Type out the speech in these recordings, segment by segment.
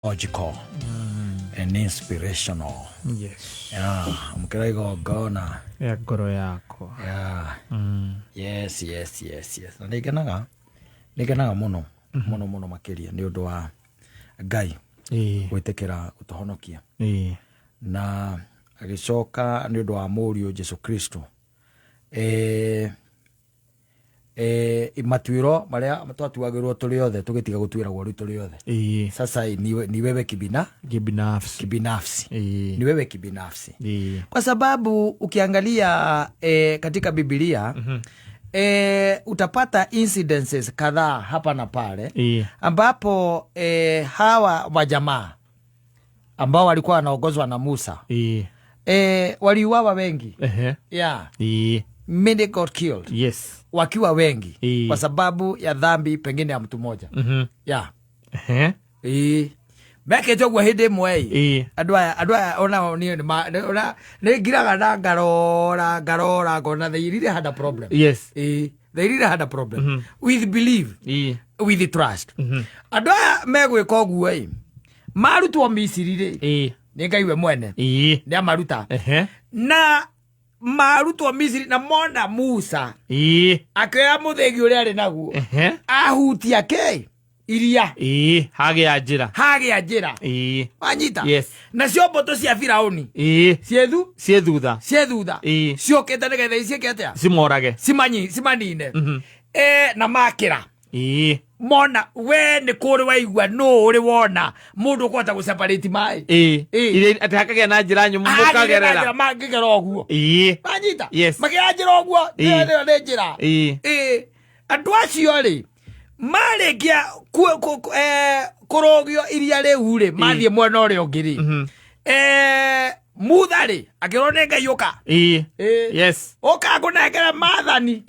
Logical and inspirational. Yeah, mukira igongona ya ngoro yakwa. Yes, na nĩngenaga mũno mũno mũno makĩria nĩ ũndũ wa Ngai gwĩtĩkĩra gũtũhonokia na agĩcoka nĩ ũndũ wa mũriũ Jesu Kristo, matuĩro marĩa twatuagĩrwo tũrĩ othe, tũgĩtiga gũtuĩragwo rĩu tũrĩ othe. Sasa ni wewe kibinafsi. Kibinafsi. Ni wewe kibinafsi, kwa sababu ukiangalia katika Bibilia utapata incidences kadhaa hapa na pale ambapo hawa wajamaa ambao walikuwa wanaongozwa na Musa waliuawa wengi. Yeah. Many got killed wakiwa wengi kwa sababu ya dhambi pengine ya mtu mmoja. Yeah. Mekĩte ũguo hĩndĩ ĩmwe ĩ, andũ aya onao niĩ nĩ ngiraga na ngarora ngarora ngona they really had a problem. They really had a problem with belief, with trust. Andũ aya megwĩka ũguo ĩ, marutwo Misiri rĩ, nĩ Ngai we mwene nĩ amaruta na marutwo Misiri na mona Musa akĩoya mũthĩgi ũrĩa arĩ naguo, ahutia kĩ iria. Hagĩa njĩra. Hagĩa njĩra. Wanyita? Yes. Nacio mbũtũ cia Firauni ciĩthu ciĩ thutha. Ciĩ thutha. Ciũkĩte nĩgetha iciĩke atĩa? Cimorage. Cimanine. Na makĩra mona we nĩ kũrĩ waigua nũ ũrĩ wona mũndũ ũkũhota gũseparate maĩ. Iria atĩ hakagĩa na njĩra nyũmũ Hagĩrĩ na mũkagerera. Njĩra mangĩgera ũguo. Wanyita? Yes. Makĩgera njĩra ũguo. Ĩyo nĩ njĩra. Andũ acio rĩ, marĩkia kũrũgio iria rĩu rĩ, mathiĩ mwena ũrĩa ũngĩ rĩ, Mutha rĩ akĩrwo nĩ Ngai, ũka. Ũka ngũnengere maathani.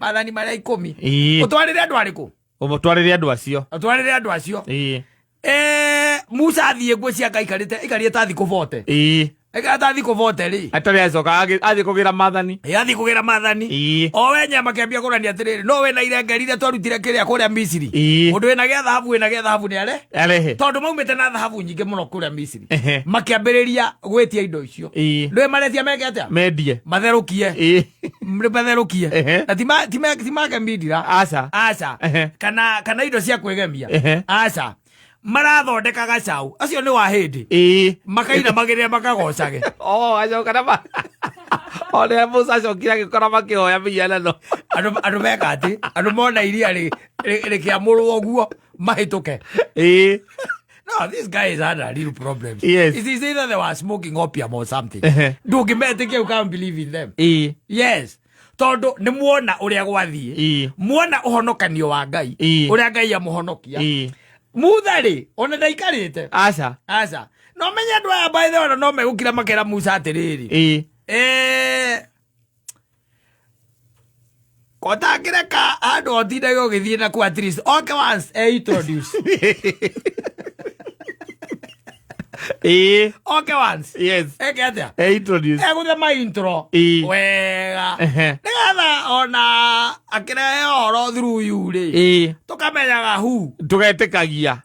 Maathani marĩa 10. Ũtwarĩre andũ arĩkũ? Ũmũtwarĩre andũ acio. Ũtwarĩre andũ acio. Musa athiĩ nguo ciake aikarĩte aikarĩte ta thikũ 40. Aikarĩte ta thikũ 40 rĩ, atarĩ acoka athiĩ kũgĩra maathani. Athiĩ kũgĩra maathani. O wenye makĩambia kũrania atĩrĩrĩ, no wĩna irenge iria twarutire kĩrĩa kũrĩa Misiri, mũndũ wĩna gĩa thahabu, wĩna gĩa thahabu nĩ are arehe. Tondũ maumĩte na thahabu nyingĩ mũno kũrĩa Misiri. Makĩambĩrĩria gwĩtia indo icio. Ndũĩ maretia meke atĩa? Mendie. Matherũkie. Matherũkie. Na ti make mindira. Aca. Aca. Kana indo cia kwĩgemia. Aca, marathondeka gacau acio nĩ wa hĩndĩ makainamagĩrĩra makagocage. Oh, acoka na ma ona Musa acokire agĩkora makĩhoya mĩhianano. Andũ meka atĩ andũ mona iria rĩkĩamũrwo ũguo mahĩtũke. No, these guys had a real problem. It is either they were smoking opium or something. Ndũngĩmetĩkia, you can't believe in them. Yes, tondũ nĩ muona ũrĩa gwathiĩ. Muona ũhonokanio wa Ngai, ũrĩa Ngai amũhonokia. Mutha rĩ, ona ndaikarĩte. Aca. Aca, no menye andũ aya by the way, ona no megũkira makera Musa atĩrĩrĩ, kotangĩreka andũ otindage ũgĩthiĩ nakuo, at least okay once introduce. Okay once. Eke atĩa? Introduce. Egũthema intro wega nĩgetha ona akĩrehe ũhoro through you rĩ, tũkamenyaga hu. Tũgetĩkagia.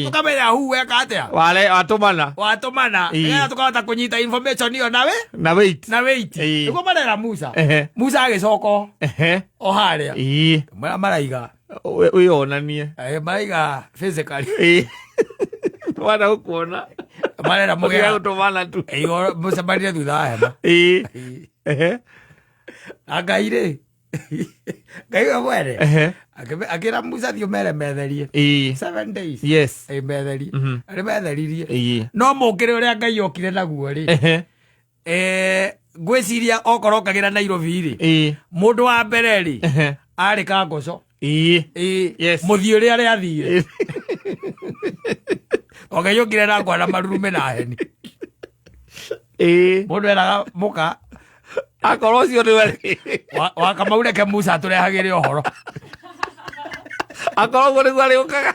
Tũkamenya hu weka atĩa. Ware watũmana. Watũmana. Nĩgetha tũkahota kũnyita information ĩyo nawe na wait. Na wait. Nĩguo marera Musa. Musa agĩcoka o harĩa. Maraiga Wĩyonanie. Maraiga physically. Wana gũkuona. Marera Mũgera mũgera gũtũmana tu. Mũcemanie thutha wa hema. Na Ngai rĩ, Ngai we mwene akĩra Musa, thiĩ ũmere metherie 7 days. Metherie. Nĩ metheririe. No mũkĩre ũrĩa Ngai okire naguo rĩ, ngwĩciria okorwo okagĩra Nairobi rĩ, mũndũ wa mbere rĩ, arĩ Kangoco. Mũthiĩ ũrĩa arĩa athire Ngai okire na ngwa na marurume na heni. Mũndũ eraga mũka Akorwo ũcio nĩwe wa Kamau, reke Musa atũrehagĩre ũhoro. Akorwo ũguo nĩguo arĩũkaga.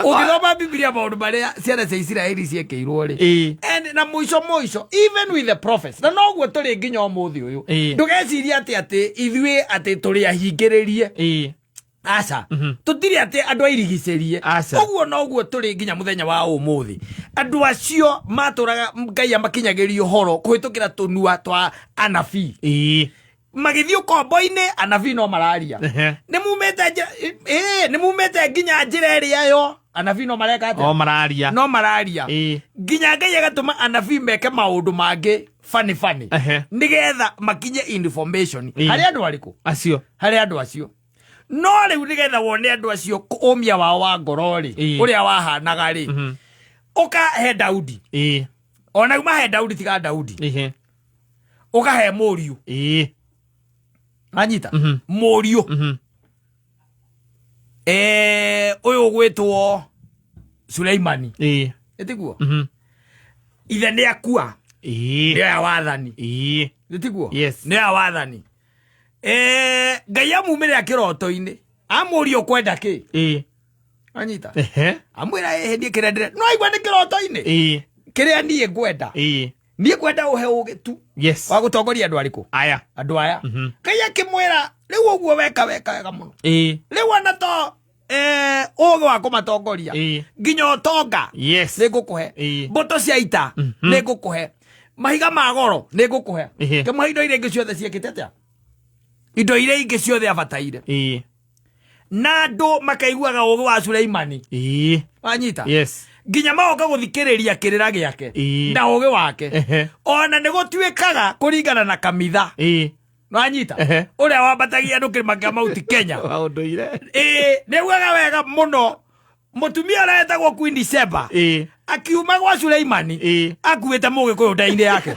Ũngĩthoma Bibilia, maũndũ marĩa ciana cia Isiraeli ciĩkĩirwo rĩ, And na mũico mũico, even with the prophets, na noguo tũrĩ nginya ũmũthĩ ũyũ. Ndũgecirie atĩ ithuĩ atĩ tũrĩ ahingĩrĩrie. Aca, tũtirĩ atĩ andũ airigicĩrie. Aca. Ũguo noguo tũrĩ nginya mũthenya wa ũmũthĩ. Andũ acio matũraga Ngai amakinyagĩria ũhoro kũhĩtũkĩra tũnua twa anabii. Magĩthiĩ ũkombo-inĩ, anabii no mararia. Nĩ mumĩte nĩ mumĩte nginya njĩra ĩrĩa yo, anabii no mareka atĩa? O mararia. No mararia. Nginya Ngai agatũma anabii meke maũndũ mangĩ funny funny, nĩgetha makinye information harĩ andũ arĩkũ? Acio. Harĩ andũ acio. No rĩu nĩgetha wone andũ acio ũmia wao wa ngoro rĩ, ũrĩa wahanaga rĩ, ũkahe Daudi. Ona uma he Daudi, tiga Daudi, ũkahe mũriũ. Anyita mũriũ ũyũ ũgwĩtwo Suleimani. Ĩtiguo? Ithe nĩ akua, nĩoya wathani. Ĩtiguo? Yes. Nĩoya wathani. Ngai amumĩrĩra kĩroto-inĩ, amũria, "Ũkwenda kĩ?" Anyita? Amwĩra, "Ĩhĩ, niĩ kĩrĩa ndĩre no aigua nĩ kĩroto-inĩ, kĩrĩa niĩ ngwenda, niĩ ngwenda ũhe ũgĩ tu wa gũtongoria andũ arĩkũ?" Aya. Andũ aya. Ngai akĩmwĩra, "Rĩu ũguo weka, weka wega mũno. Rĩu ona to ũgĩ wa kũmatongoria, nginya ũtonga nĩ ngũkũhe, mbũtũ cia ita nĩ ngũkũhe, mahiga ma goro nĩ ngũkũhe." Kĩmũhe indo iria ingĩ ciothe ciĩkĩte atĩa, indo iria ingĩ ciothe abataire. Na andũ makaiguaga ũgĩ wa Suleimani. Wanyita? Yes. Nginya magoka gũthikĩrĩria kĩrĩra gĩake na ũgĩ wake. Ona nĩ gũtuĩkaga kũringana na kamitha. Wanyita? Ũrĩa wambatagia andũ kĩrĩma kĩa Mount Kenya. Waũndũire. Ĩĩ, nĩ augaga wega mũno mũtumia ũrĩa wetagwo Queen Sheba akiuma gwa Suleimani akuĩte mũgĩkũyũ nda-inĩ yake.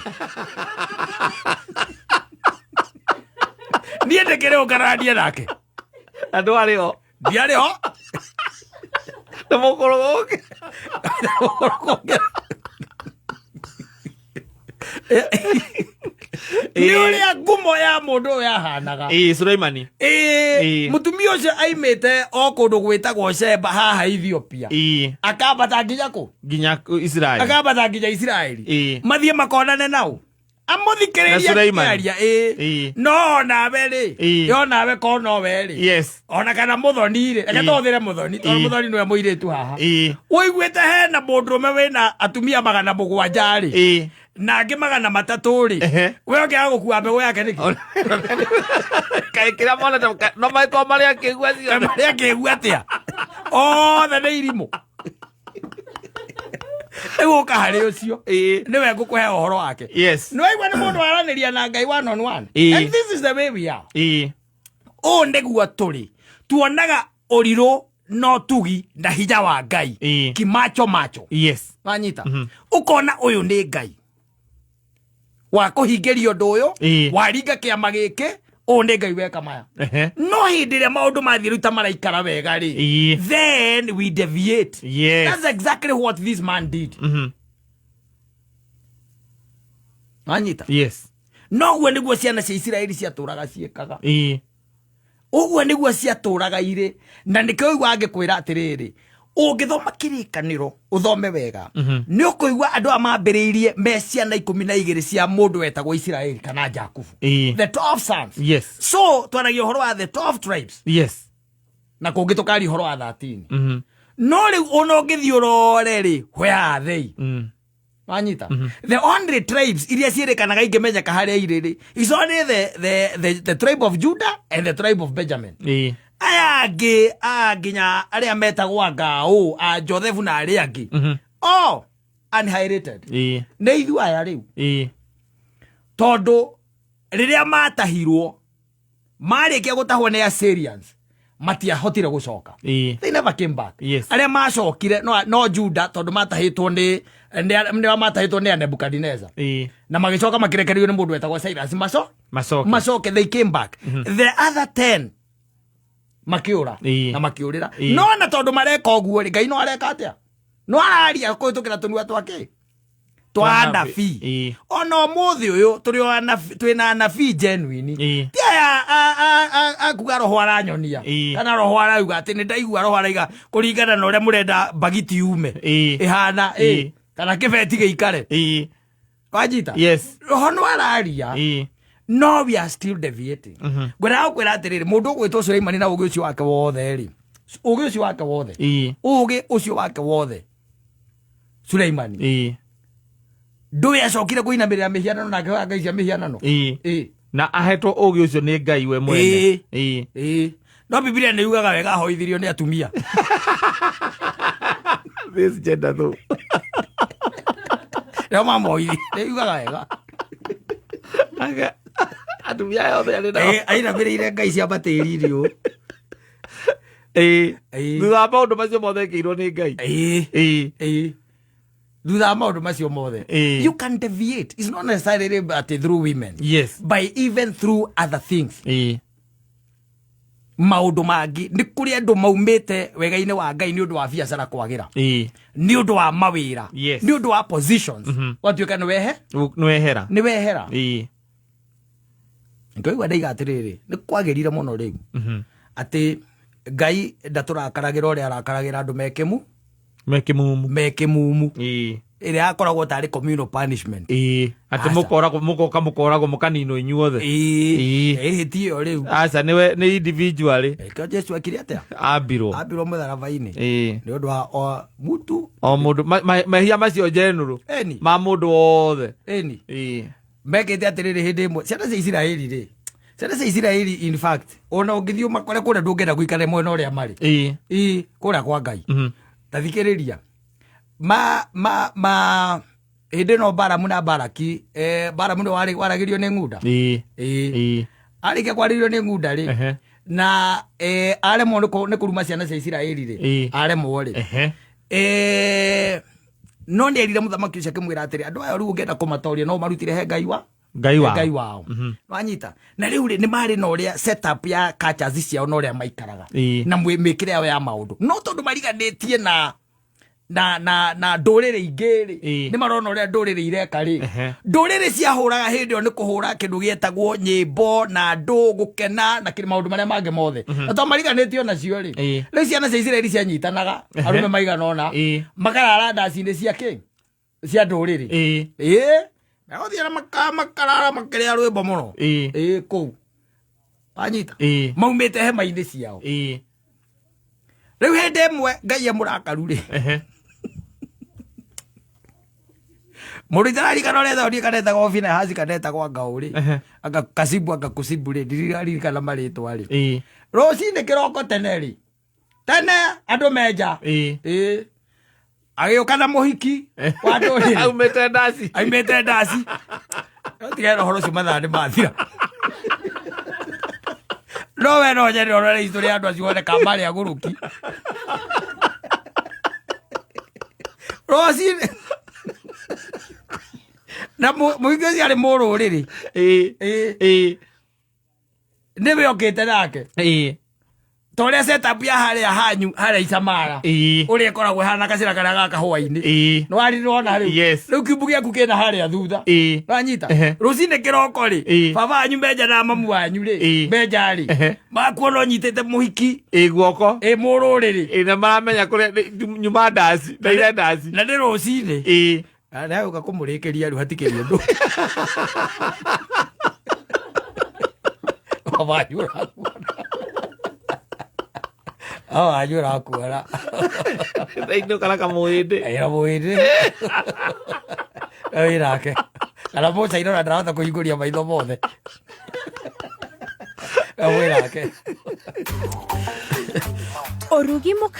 Niĩ ndĩkĩrĩ ũkaranie nake. Na ndwarĩ ho? Ndiarĩ ho. Na mũkũrũ ũngĩ. Nĩ ũrĩa ngumo ya mũndũ ũyũ yahanaga. Suleimani. Ĩĩ. Mũtumia ũcio aimĩte o kũndũ gwĩtagwo Sheba haha Ethiopia, akambata nginya kũ? Nginya Israel. Akambata nginya Isiraeli. Mathiĩ makonane nao, Na amũthikĩrĩrie Suleimani. akĩaria. Ĩĩ. No nawe rĩ, yo nawe ko nowe rĩ, ona kana mũthoni rĩ, reke tũhũthĩre mũthoni tondũ mũthoni nĩwe mũirĩtu haha. Ũiguĩte hena mũndũrũme wĩna atumia 700 rĩ, na angĩ 300 rĩ, we ũngĩaga gũkua mbegũ yake nĩkĩ? Kaĩ kĩrĩa monete no maĩkorwo marĩ akĩigua ciothe. Marĩa akĩigua atĩa? Othe nĩ irimũ. Rĩu ũka harĩ ũcio, nĩwe ngũkũhe ũhoro wake. Nĩ waigua nĩ mũndũ waranĩria na Ngai one on one. And this is the way we are. Ũũ nĩguo tũrĩ, tuonaga ũrirũ na ũtugi na hinya wa Ngai kimacho macho. Wanyita? Ũkona ũyũ nĩ Ngai wa kũhingĩria ũndũ ũyũ, waringa kĩama gĩkĩ, ũyũ nĩ Ngai weka maya. No hĩndĩ ĩrĩa maũndũ mathiĩ rĩu ta maraikara wega rĩ, then we deviate. That's exactly what this man did. Wanyita? Yes. Noguo nĩguo ciana cia Isiraeli ciatũraga ciĩkaga. Ũguo nĩguo ciatũraga irĩ, na nĩkĩo ũigua angĩkwĩra atĩrĩrĩ, ũngĩthoma Kĩrĩkanĩro ũthome wega, nĩ ũkũigua andũ aya mambĩrĩirie me ciana 12 cia mũndũ wetagwo Isiraeli kana Jakubu, the 12 sons. So twaragia ũhoro wa the 12 tribes na kũngĩ tũkaria ũhoro wa 13. No rĩu ona ũngĩthiĩ ũrore rĩ, where are they? Wanyita? The only tribes iria ciĩrĩkanaga ingĩmenyeka harĩa irĩ rĩ, is only the tribe of Judah and the tribe of Benjamin. Aya angĩ a nginya arĩa metagwo angaũ a Joseph na arĩa angĩ, all unherited. Nĩ ithuĩ aya rĩu, tondũ rĩrĩa matahirwo, marĩkia gũtahwo nĩ Assyrians, matiahotire gũcoka. They never came back. Arĩa macokire no Juda, tondũ matahĩtwo nĩ matahĩtwo nĩ a Nebukadineza, na magĩcoka makĩrekererio nĩ mũndũ wetagwo Cyrus maco Macoke. Macoke, they came back. The other 10 makĩũra na makĩũrĩra. No na tondũ mareka ũguo rĩ, Ngai no areka atĩa? No araria kũhĩtũkĩra tũnua twake twa anabii. Ona ũmũthĩ ũyũ tũrĩ o anabii, twĩna anabii genuine, ti aya akuga roho aranyonia kana roho arauga atĩ nĩ ndaigua roho araiga kũringana na ũrĩa mũrenda mbagiti yume ĩhana, kana kĩbeti gĩikare. Wanjita? Yes. Roho no araria. No we are still deviating. Ngwendaga gũkwĩra atĩrĩrĩ, mũndũ ũgwĩtwo Suleimani na ũgĩ ũcio wake wothe rĩ, ũgĩ ũcio wake wothe, ũgĩ ũcio wake wothe Suleimani, ndũĩ acokire kũinamĩrĩra mĩhianano na akĩhoya ngai cia mĩhianano. Na ahetwo ũgĩ ũcio nĩ Ngai we mwene. Ĩĩ, no Bibilia nĩ yugaga wega ahoithirio nĩ atumia. This gender though. Nĩo mamoithi, nĩ yugaga wega. Atumia aya othe arĩ nao. Ĩĩ, ainamĩrĩire ngai cia matĩri-inĩ ũũ. Thutha wa maũndũ macio mothe ekĩirwo nĩ Ngai. Ĩĩ, thutha wa maũndũ macio mothe. You can deviate. It's not necessarily atĩ through women, by even through other things. Maũndũ mangĩ, nĩ kũrĩ andũ maumĩte wega-inĩ wa Ngai nĩ ũndũ wa biacara kwagĩra, nĩ ũndũ wa mawĩra, nĩ ũndũ wa positions, watuĩka nĩ wehe Nĩwehera. Nĩ wehera. Ngaigua ndaiga atĩrĩrĩ, nĩ kwagĩrire mũno rĩu atĩ Ngai ndatũrakaragĩra ũrĩa arakaragĩra andũ mekĩmu Mekĩmumu. Mekĩmumu, ĩrĩa yakoragwo tarĩ communal punishment. Atĩ Aca. Mũkoragwo mũgoka mũkoragwo mũkaninwo inyuothe. Ĩĩ, ĩhĩti ĩyo rĩu. Aca, nĩwe nĩ individually. Ĩkĩo Jesu ekire atĩa? Ambirwo. Ambirwo mũtharaba-inĩ nĩ ũndũ wa o mutu. O mũndũ mehia macio general eni ma mũndũ wothe. Eni mekĩte atĩrĩrĩ, hĩndĩ ĩmwe ciana cia Isiraeli rĩ, ciana cia Isiraeli, in fact, ona ũngĩthiĩ ũmakore kũrĩa, ndũngĩenda gũikara mwena ũrĩa marĩ. Ĩĩ, kũrĩa kwa Ngai. Ta thikĩrĩria, ma ma ma hĩndĩ ĩno Baramu na Baraki, Baramu nĩ waragĩrio nĩ ng'unda. Ĩĩ. Arĩkia kwarĩrio nĩ ng'unda rĩ, na aremwo nĩ kũruma ciana cia Isiraeli rĩ, aremwo rĩ, no nĩ erire mũthamaki ũcio akĩmwĩra atĩrĩ, andũ aya rĩu ũngĩenda kũmatoria no marutire he Ngai wa Ngai he wao. Ngai wao. Wanyita? Na rĩu rĩ, nĩ marĩ na ũrĩa setup ya cultures ciao na ũrĩa maikaraga na mĩkĩre yao ya maũndũ, no tondũ mariganĩtie na ndũrĩrĩ ingĩ rĩ, nĩ marona ũrĩa ndũrĩrĩ ireka rĩ. Ndũrĩrĩ ciahũraga hĩndĩ ĩyo nĩ kũhũra kĩndũ gĩetagwo nyĩmbo na andũ gũkena na kĩrĩ maũndũ marĩa mangĩ mothe, na tondũ mariganĩtio nacio rĩ, rĩu ciana cia Isiraeli cianyitanaga, arũme maigana ũna, makarara ndaci-inĩ cia kĩ, cia ndũrĩrĩ. Ĩĩ, megũthiĩ na makarara makĩrĩa rwĩmbo mũno. Ĩĩ, kũu wanyita? Maumĩte hema-inĩ ciao. Rĩu hĩndĩ ĩmwe Ngai emũrakaru rĩ, mũndũ itaririkana ũrĩa etagwo niĩ, kana etagwo Finehasi kana etagwo anga ũrĩ, anga Kasibu, anga Kusibu rĩ, ndiraririkana marĩtwa rĩ. Rũcinĩ kĩroko tene rĩ, tene andũ menja, ĩĩ, agĩũka na mũhiki wa ndũrĩrĩ. Aumĩte ndaci. Aimĩte ndaci. No tigana ũhoro ũcio, mathaa nĩ mathira. No we no nyende ũrore history ya andũ acio wone kana marĩ agũrũki. Rũcinĩ na mũhiki ũcio arĩ mũrũrĩrĩ. Ĩĩ. Nĩwe okĩte nake, ta ũrĩa setup ya harĩa hanyu harĩa Icamara, ũrĩa ĩkoragwo ĩhana gacĩra karĩa ga kahũa-inĩ. Nĩwarirona rĩu? Yes. Rĩu kiumbu gĩaku kĩna harĩa thutha. Wanyita? Rũcinĩ kĩroko rĩ, baba wanyu menja na mamu wanyu rĩ, menja rĩ, makuona ũnyitĩte mũhiki. Guoko. Ĩ mũrũrĩrĩ. Na maramenya kũrĩa nyuma ndaci ndaire ndaci. Na nĩ rũcinĩ. Nagũka kũmũrĩkĩria rĩu hatikĩrĩ ũndũ. Baba wanyu ũrakuona, baba wanyu ũrakuona. Ndainũka na kamũhĩndĩ. Ĩra mũhĩndĩ wĩrake kana mũcaina ona ndarahota kũhingũria maitho mothe wĩrake. Ũrugi mũka.